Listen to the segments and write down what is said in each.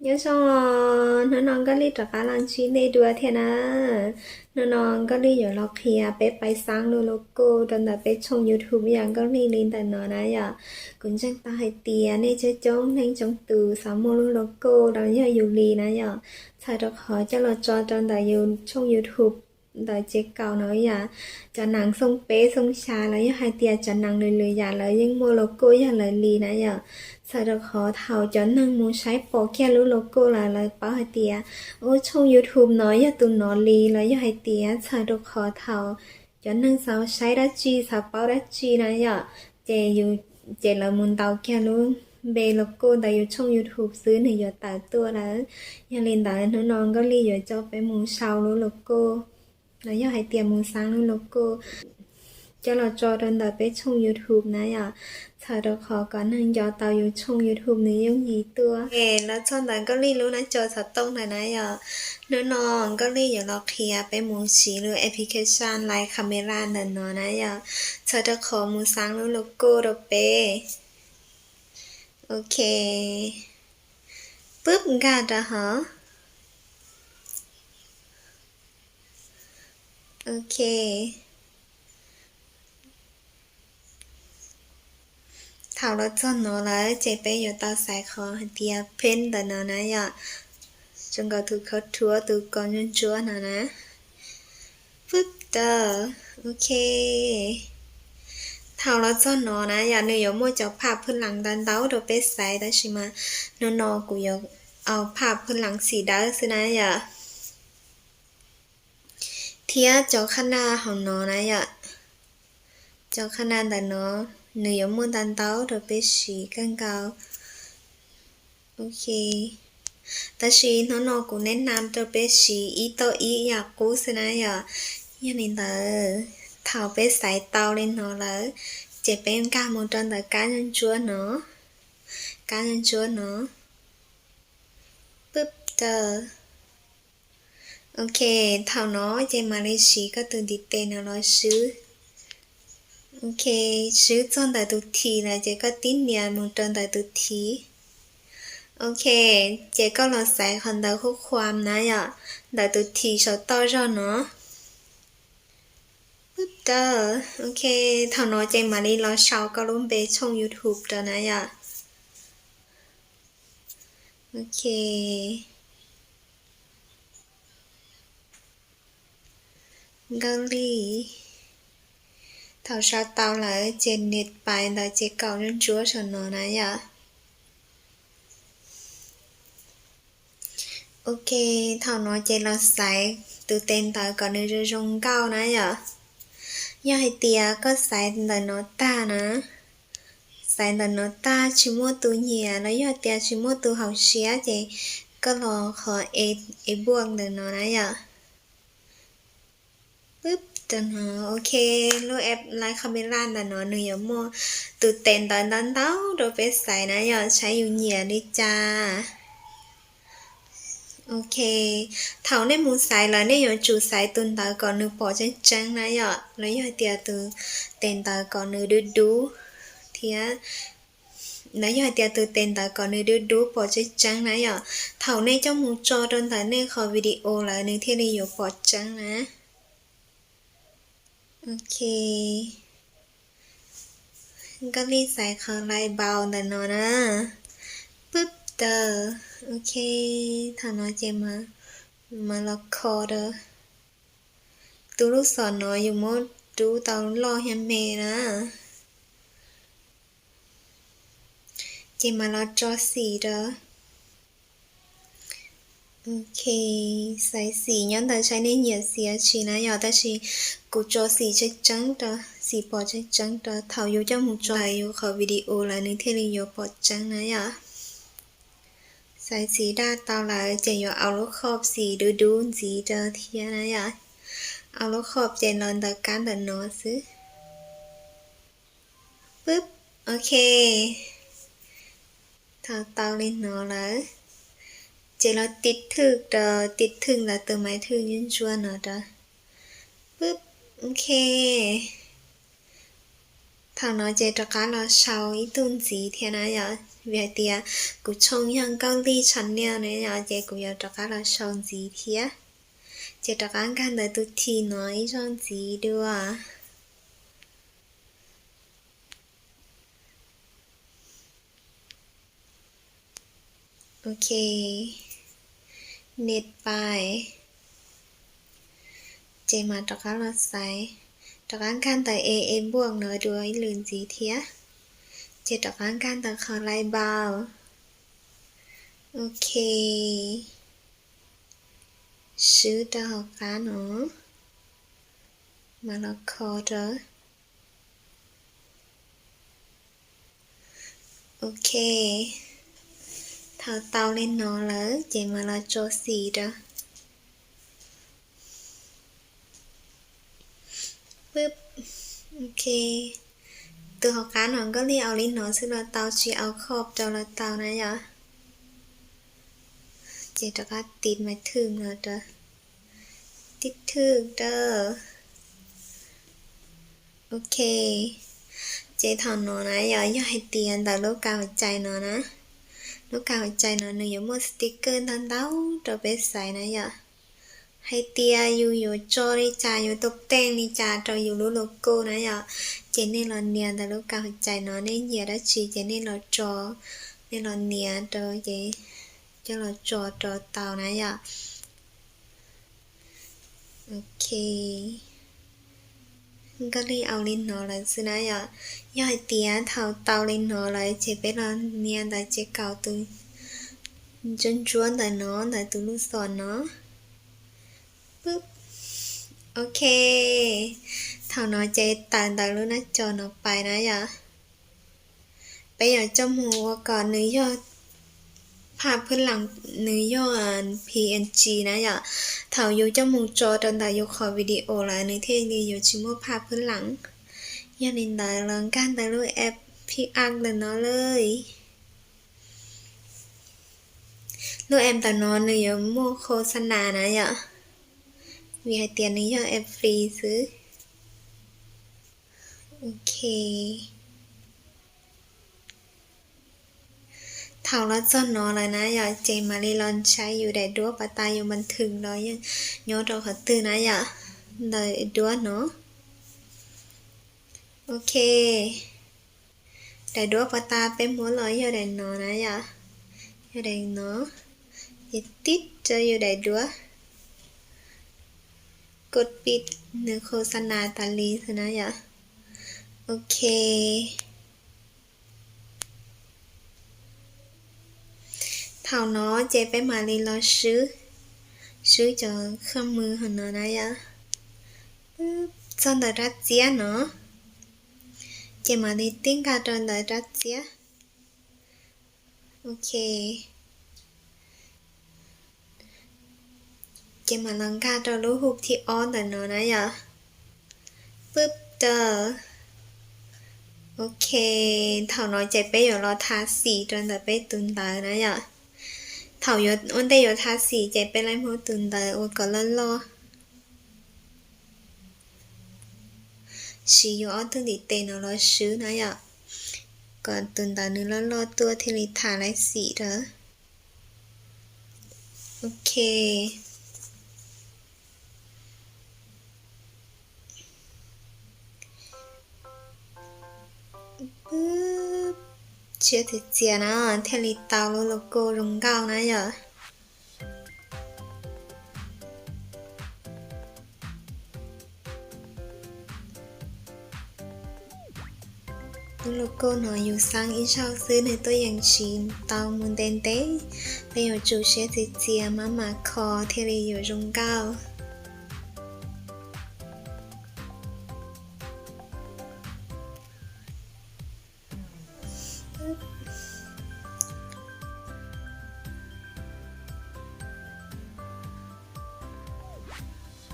Nyob zoo os, hnub no Nkauj Lij rov qab los ntsib nej dua thiab na. Hnub no Nkauj Lij yuav los qhia peb pab xaab lub logo rau ntawm peb tshooj YouTube yom. Nkauj Lij li ntawm no na yom. Kuv ntseeg tau hais tias nej coob coob leej coob tus xav muaj lub logo los yog yus li na yom. Txhawm rau qhov coj los tso rau ntawm yus tshooj YouTube ntawm ces kaum no yom. Cov neeg xooj peb xooj xya los yog hais tias cov neeg lwm lwm yam lawv yeej muaj logo yog lawv li na yom. Txhawm rau qhov thaum cov neeg mus saib pom kiag lub logo lawm lawv paub hais tias, ub, tshooj YouTube no yog tus no li los yog hais tias txhawm rau qhov thaum cov neeg xav saib dab tsi xav paub dab tsi na yom, ces, ces lawv mus ntaus kiag lub npe logo ntawm yus tshooj YouTube xwb nws yuav tawm tuaj lawm. Yog li ntawd hnub no Nkauj Lij yuav coj peb mus sau lub logo los yog hais tias mus xaab lub logo coj los tso rau ntawm peb tshooj YouTube na yom. Txhawm rau qhov kom neeg nco tau yus tshooj YouTube nws yooj yim tuaj. Es los txog ntawm Nkauj Lij lub nab co xov tooj ntawm na yom. Hnub no Nkauj Lij yuav los qhia peb mus siv lub application Line Camera ntawm no na yom. Txhawm rau qhov mus xaab lub logo rau peb. Ok. Pwb nkag rau hov. Ok. Thaum los txog no lawm ces peb yuav tau xaiv qhov hais tias paint ntawm no na yom. Zoo nkaus tus khawb rhuab tus ko ntsuab ntsuab no na. Pwb rau. Ok. Thaum los txog no na yom, nws yuav muaj cov phaj phwj lees ntau ntau rau peb xaiv tab sis mas hnub no kuv yuav au phaj phwj lees xim dawb xwb na yom. Thiab cov khab naj hauv no na yom, cov khab naj ntawm no nws yuav muaj ntau ntau rau peb siv kawg nkaus. Ok. Tab sis hnub no kuv neb nam rau peb siv ib tauj ib yam qub xwb na yom. Yog li ntawd thaum peb xaiv tau li no lawm ces peb nkag mus rau ntawm kab ntsuab ntsuab no, kab ntsuab ntsuab no. Pwb rau. Ok, thaum no ces mam li siv koj tus ntiv tes no los swb. Ok, swb txog ntawm tus thim lawm ces koj tib nias mus rau ntawm tus thim. Ok, ces koj los xaiv qhov ntawm khuj khuam na yom, ntawm tus thim saum toj zog no. Pwb rau. Ok, thaum no ces mam li los sau koj lub npe tshooj YouTube rau na yom. Ok. Nkauj Lij. Thaum sau tau lawm ces nias pais ntawm ces kaum ntsuab ntsuab saum no na yom. Ok, thaum no ces los xaiv tus tes ntawv kom nws zoo zoo nkauj na yom. Yog hais tias koj xaiv ntawm no tag na, xaiv ntawm no tag tsis muaj tus nyiam los yog tias tsis muaj tus haum siab ces koj los qhov e, ebook ntawm no na yom. Pwb rau no, ok, lub app Line Camera ntawm no nws yuav muaj tus tes ntawv ntau ntau rau peb xaiv na yom, saib yus nyiam li cas. Ok, thaum nej mus xaiv lawm nej yuav tsum xaiv tus ntawv kom nws pom tseeb tseeb na yom, los yog hais tias tus tes ntawv kom nws dub dub thiab, los yog hais tias tus tes ntawv kom nws dub dub pom tseeb tseeb na yom. Thaum nej coj mus tso rau ntawm nej qhov video lawm nws thiaj li yuav pom tseeb na. Ok. Nkauj Lij xaiv qhov light bulb ntawm no na. Pwb rau. Ok, thaum no ces mam los kho rau. Tus lub xom no yus muab rub tau loj thiab me na. Ces mam los tso xim rau. Ok, xaiv xim nyob ntawm saib nej nyiam xim dab tsi na yom, tab sis kuv tso xim tseeb tseeb rau, xim pom tseeb tseeb rau, thaum yus coj mus tso ntawm yus qhov video lawm nws thiaj li yuav pom tseeb na yom. Xaiv xim daj tau lawm ces yuav au lub khoj xim dub dub ntxiv rau thiab na yom. Au lub khoj ces los ntawm kab ntawm no xwb. Pwb, ok. Thaum tau li no lawm, ces los tiv thwj rau, tiv thwj ntawm tus maiv thwj ntsuab ntsuab no rau. Pwb, ok. Thaum no ces rov qab los sau ib tug ntxiv thiab na yom. Vim hais tias kuv tshooj yog Nkauj Lij channel ne yom, ces kuv yuav rov qab los sau ntxiv thiab. Ces rov qab nkag ntawm tus T no ib zaug ntxiv dua. Ok, next page. Ces mas rov qab los xaiv, rov qab nkag ntawm A A npuaj no dua ib lwm ntxiv thiab. Ces rov qab nkag ntawm qhov laib npau. Ok, swb rau hauv qab no, mas los kho rau. Ok, thaum tau li no lawm ces mas los tso xim rau. Pwb, ok, tus hauv qab no Nkauj Lij au li no xwb los tau, tsis au khoj rau los tau na yom. Ces rov qab tiv maiv thwm no rau, tiv thwm rau. Ok, ces thaum no na yom, yog hais tias ntawm lub kav hauv cai no na, lub kav hauv cai no nws yuav muaj sticker ntau ntau rau peb xaiv na yom. Hais tias yus yuav tso li cas, yuav tau teej li cas rau yus lub logo na yom, ces nej los nias ntawm lub kav hauv cai no, nej nyiam dab tsi ces nej los tso, nej los nias rau ces coj los tso rau tau na yom. Ok, Nkauj Lij au li no lawm xwb na yom. Yog hais tias thaum tau li no lawm ces peb los nias ntawm ces kaum tus ntsuab ntsuab ntawm no, ntawm tus lub xom no. Pwb. Ok, thaum no ces tawm ntawm lub nab co no pais na yom. Peb yuav coj mus ua kom nws yog phaj phwb lees, nws yog P N G na yom. Thaum yus coj mus tso rau ntawm yus qhov video lawm nws thiaj li yuav tsis muaj phaj phwb lees. Yog li ntawd los nkag ntawm lub app Pic Art ntawm no lawm. Lub app ntawm no nws yuav muaj khos xa nas na yom, vim hais tias nws yog app free xwb. Ok, thaum los txog no lawm na yom, ces mam li los saib yus daim duab pas tas yus npas thwm los nyob rau qhov twg na yom, ntawm duab no. Ok, daim duab pas tas peb muab los yog daim no na yom, yog daim no, ces tib rau yus daim duab, kod pij, nws khos xa nas tas li xwb na yom. Ok, thaum no ces peb mam li los swb, swb cov khaj mws hauv no na yom. Txog ntawm rab txiab no, ces mam li tib nkag rau ntawm rab txiab. Ok, ces mam los nkag rau lub hub thib ob ntawm no na yom. Pwb rau. Ok, thaum no ces peb yuav los tha xim rau ntawm peb tus ntawv na yom. Thaum yuav ua ntej yuav tha xim ces peb laij muab tus ntawv ua kom loj loj, siv yus ob tug ntiv tes no los swb na yom, kom tus ntawv nws loj loj tuaj thiaj li tha laib xim rau. Ok, siab txias txias na thiaj li tau lub logo zoo nkauj na yom. Lub logo no yus xeeb ib zaug xwb nws tuaj yeem tsis tau mus ntev ntev, peb yuav tsum siab txias txias maj mam kho thiaj li yuav zoo nkauj.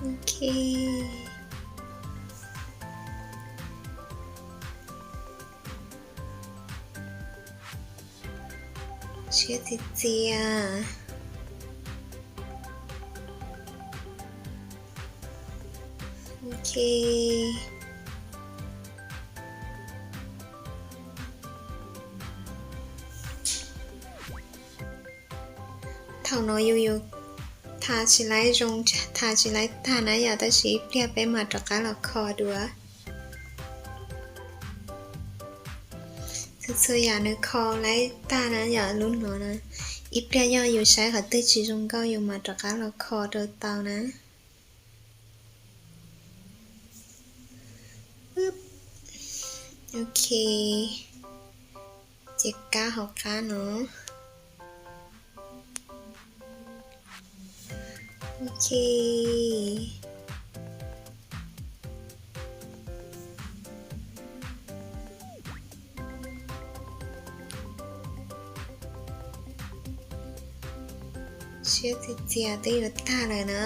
Ok, siab txias txias. Ok, Thaum no yus yuav tha tsis laib zoo, tha tsis laib tag na yom, tab sis ib pliag peb mam rov qab los kho dua. Txhua txhua yam nws kho laib tag na yom, lub no na. Ib pliag yog yus saib qhov twg tsis zoo nkauj yus mam rov qab los kho rau tau na. Ok, ces kab hauv qab no. Ok. Siab txias txias twb yuav tag lawm na.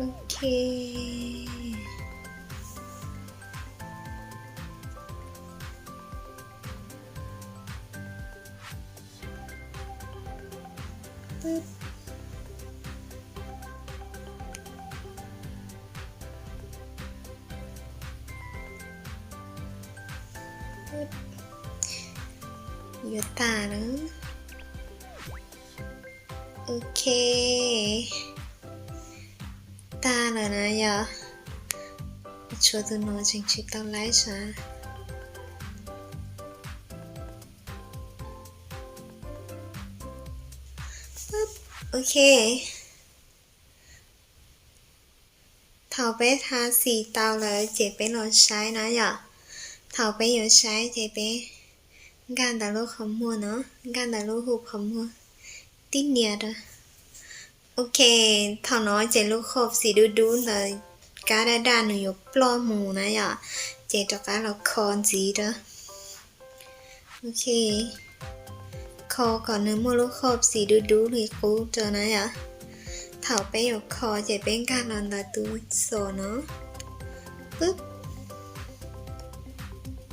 Ok. Yuav tag na. Ok, tag lawm na yom. Tshuav tus no tseem tsis tau laib sav. Ok. Thaum peb tha xim tau lawm ces peb los saib na yom. Thaum peb yuav saib ces peb nkag ntawm lub qhov muag no, nkag ntawm lub hub qhov muag tib nias rau. Ok, thaum no ces lub khoj xim dub dub ntawd kab daj daj nws yuav ploj mus na yom, ces rov qab los kho ntxiv rau. Ok, kho kom nws muaj lub khoj xim dub dub li qub rau na yom. Thaum peb yuav kho ces peb nkag los ntawm tus xom no,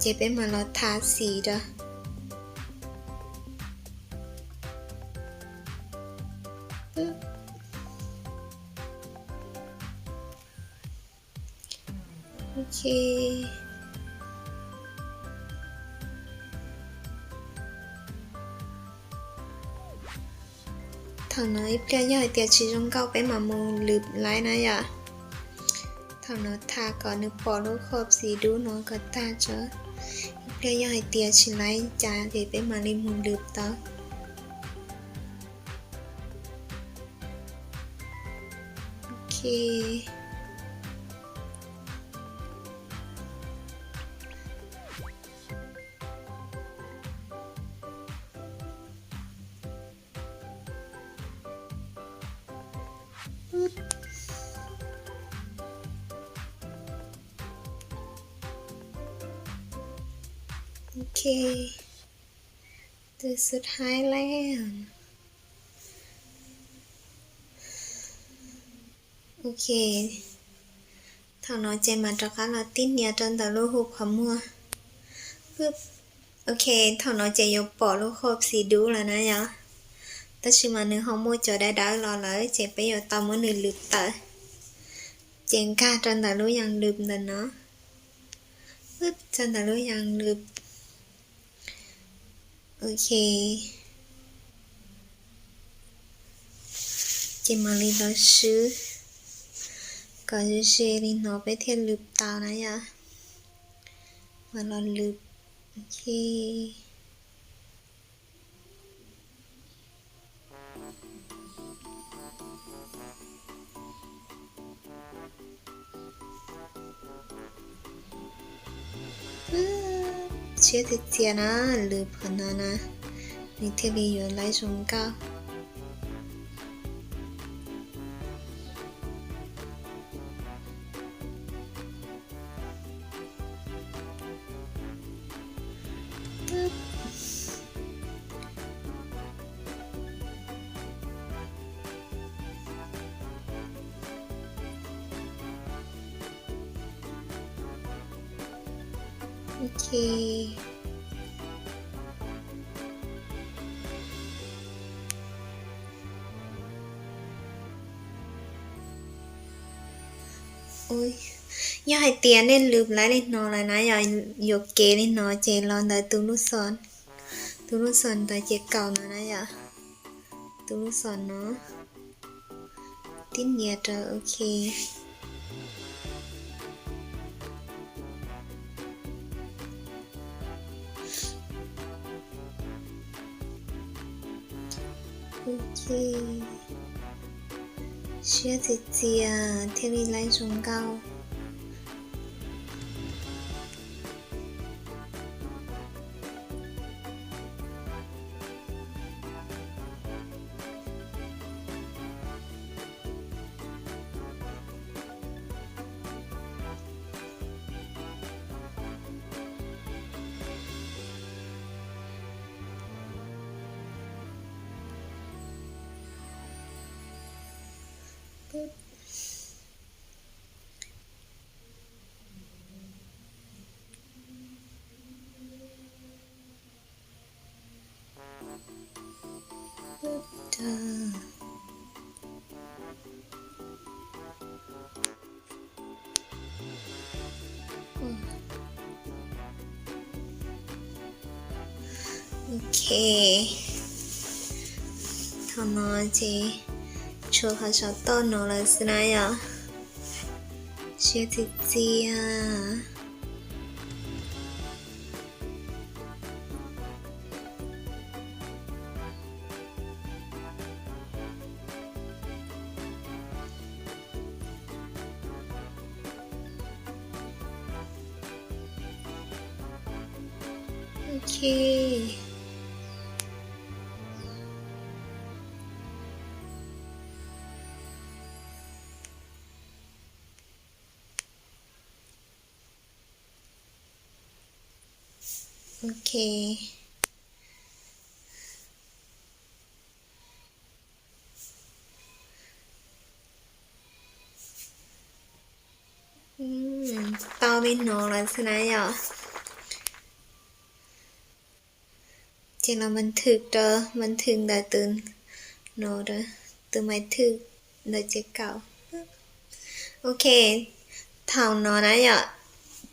ces peb mam los tha xim rau. Ok. Thaum no ib pliag yog hais tias tsis zoo nkauj peb mam mus lwm laib na yom. Thaum no tha kom nws pom lub khoj xim dub no kom tag tso. Ib pliag yog hais tias tsis laib cas ces peb mam li mus lwm tau. Ok. Ok, tus xub thawj lawm. Ok, thaum no ces mam rov qab los tib nias rau ntawm lub hub qhov muag. Ok, thaum no ces yuav pom lub khoj xim dub lawm na yom. Tab sis mas nws ho muaj cov dawb dawb los lawm ces peb yuav tau muab nws lwm tawm. Ces nkag rau ntawm lub yas lwm ntawm no. Rau ntawm lub yas lwm. Ok. Ces mam li los swb kom ze ze li no peb thiaj lwm tau na yom. Mam los lwm. Ok. Siab tiag tiag na, lwm qhov no na, nws thiaj li yuav laib zoo nkauj. Ok. Ui, yog hais tias nej lwm laib li no lawm na yom, yuam kev li no ces los ntawm tus lub xov, tus lub xov ntawd ces kaum no na yom, tus lub xov no, tib nias rau ok. Ok, siab txias txias thiaj li laib zoo nkauj. Ok, thaum no ces tshuav qhov saum toj no lawm xwb na yom. Siab txias txias. Ok. Ok. Tau li no lawm xwb na yom. Ces los npab thwm rau, npab thwm ntawm tus no, tus maiv thwm ntawm ces kaum. Ok, thaum no na yom,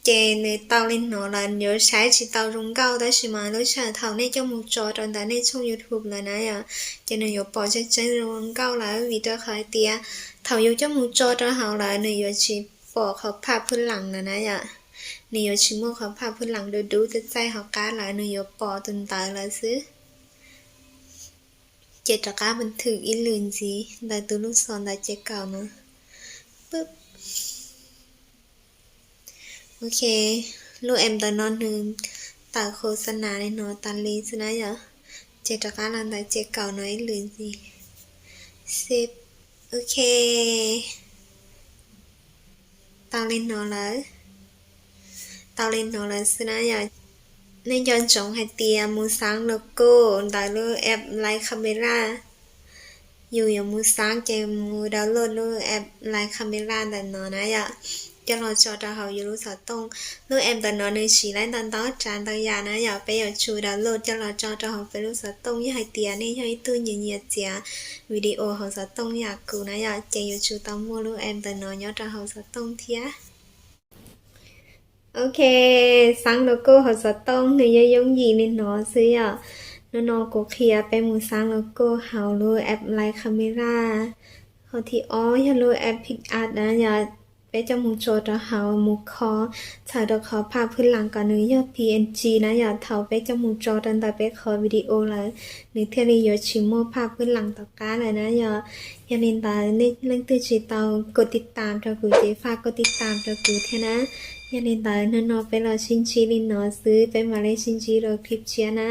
ces nws tau li no lawm, yuav saib tsis tau zoo nkauj tab sis mas lub sij hawm thaum nej coj mus tso rau ntawm nej tshooj YouTube lawm na yom, ces nws yuav pom tseeb tseeb zoo nkauj lawm vim rau qhov hais tias thaum yus coj mus tso rau hauv lawm nws yuav tsis pom qhov phaj phwj lam lawm na yom. Nws yuav tsis muaj qhov phaj phwj lam dub dub txaij txaij hauv qab lawm, nws yuav pom tus ntawd lawm xwb. Ces rov qab npab thwm ib lwm ntxiv ntawm tus lub xov ntawm ces kaum no. Ok, lub app ntawm no nws tawm khos xa nas li no tas li xwb na yom. Ces rov qab los ntawm ces kaum no ib lwm ntxiv. Save. Ok. Tau li no lawm. Tau li no lawm xwb na yom. Nej nco ntsoov hais tias mus xav logo ntawm lub app Live Camera. Yus yuav mus xav ces mus download lub app Live Camera ntawm no na yom, coj los tso rau hauv yus lub xov tooj. Lub app ntawm no nws siv laib ntau ntau tsav ntau yam na yom, peb yuav tsum download coj los tso rau hauv peb lub xov tooj. Yog hais tias nej yog ib tug nyiam nyiam txiav video hauv xov tooj yam kuv na yom, ces yuav tsum tau muaj lub app ntawm no nyob rau hauv xov tooj thiab. Ok, xav logo hauv xov tooj nws yog yooj yim li no xwb yom. Hnub no kuv qhia peb mus xav logo hauv lub app Live Camera. Qhov thib ob yog lub app PicsArt na yom, peb coj mus tso rau hauv mus kho, txhawm rau qhov phaj phwj lam kom nws yog PNG na yom, thaum peb coj mus tso rau ntawm peb qhov video lawm nws thiaj li yuav tsis muaj phaj phwj lam tom qab lawm na yom. Yog li ntawd nej leej twg tsis tau kos tiv tam rau kuv ces faj kos tiv tam rau kuv thiab na. Yog li ntawd hnub no peb los sib ntsib li no xwb, peb mam li sib ntsib rau clip tshiab na.